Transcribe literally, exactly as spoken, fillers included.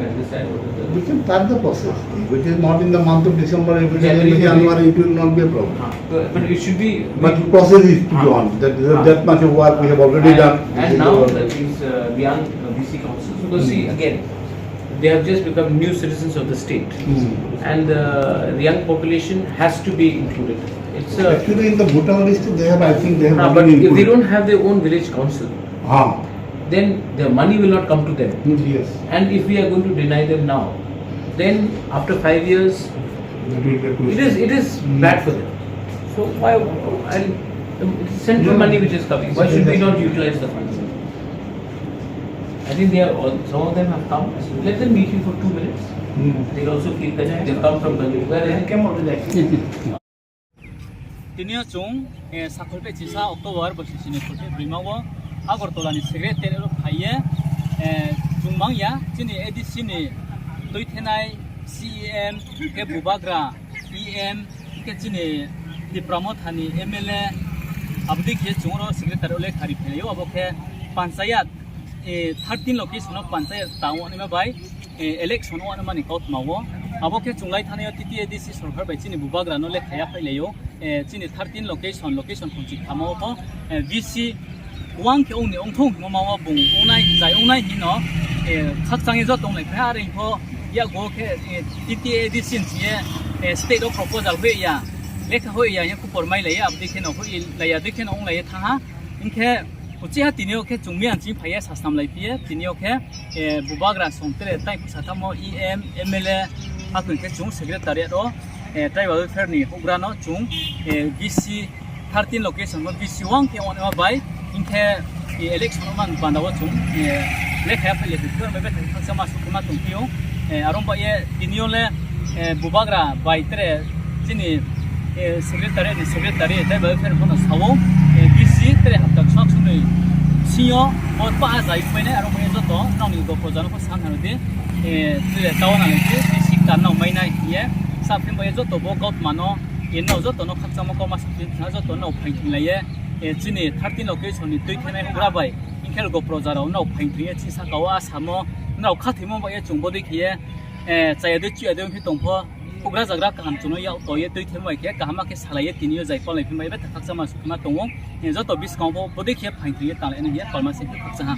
Understand what is the We can start the process. If it is not in the month of December, if it is in January, January, it will not be a problem. But it should be. But the process is to be on. That, that much of work we have already done. And now that is, uh, Reang, uh, V C Council. Because see, again, they have just become new citizens of the state. And the Reang population has to be included. It's a. Actually, in the voter list, they have, I think they have already included. But if they don't have their own village council, then the money will not come to them. Yes. And if we are going to deny them now, then after five years, it is, it is bad for them. So why, and, um, it is central money which is coming. Why should we not utilize the funds? I think they are all, some of them have come. Let them meet you for two minutes. They'll also feel that they come from Ganjapur. Where is it? Tini yo chung, eh, sakhol pe chisa October bosi sini khol pe brima wo Agartala ni secretariat wo phai ye, eh, chung mang ya, chini A D C ni tuithenai C E M, khe bubagra E M, khe chini Tipra Motha ni M L A, abo dei khe chung ro secretariat wo le khari phai lai ou, abo khe panchayat, eh, thirteen location wo panchayat tang wo naima bai, eh, election wo naima ni kautma wo. Abo khe chung lai thanai yo T T A D C sorkar bai chini bubagra no le khaya phai lai ou. Eh, chini thirteen location, location khongchi khamo pho, eh, V C wang khe ong ni ong thung hingmo ma wo bung ong nai, zai ong nai hing no, eh, khakchang ye joto ong lai phai ha, are pho yakgu khe, eh, T T A D C ni ye, eh, state wo proposal hoih ya, lekha hoih ya, ye khupor mai lai ya, abo dei khe no hoih lai ya, dei khe no ong lai ye thanng ha. Hing khe, uchih ha tini yo khe chung miyan ching phai ye sasnam lai phi ye, tini yo khe, eh, bubagra song tre tai phu satham wo E M, M L A, akhe khe chung secretariat wo, eh, tribal welfare ni houhgra no chung, eh, V C thirteen location wo V C wang khe ong naima bai, hing khe, eh, election wo man panda wo chung, eh, lekha ya phai le phi, bai bethak khakchangma sukhuma tongphi ou, eh, aro bai ye tini yo le, eh, bubagra bai tre chini, eh, secretary ni secretary, tribal welfare pho no sa ou, eh, V C tre hapta ksa ksunoi sing yo, bo pa ha zai mai nai, aro bai ye joto nrao ni dophor jano pho sa nang di, eh, tre tao nang di, V C card nrao mai nai hing ye, sa phi bai ye joto bo kautma no, eh, nrao joto no khakchangma kautma sa phi, joto nrao phaing thing lai ye, eh, chini thirteen location ni tuithenai houhgra bai, hing khe logo proja rao nrao phaing thing ye, chini saka wo asamo, nrao khathoimo bai ye chung bodei khe ye, eh, chaya dei chuya dei ong phi tong pho, houhgra zagra kaham chung no yak to ye tuithenai bai khe kaham khe salai ye tini yo zai pal lai phi bai bethak khakchangma sukhuma tong ou, eh, joto buskang pho bodei khe phaing thing ye tang lai nai hing ye palma se khe khakchang ha.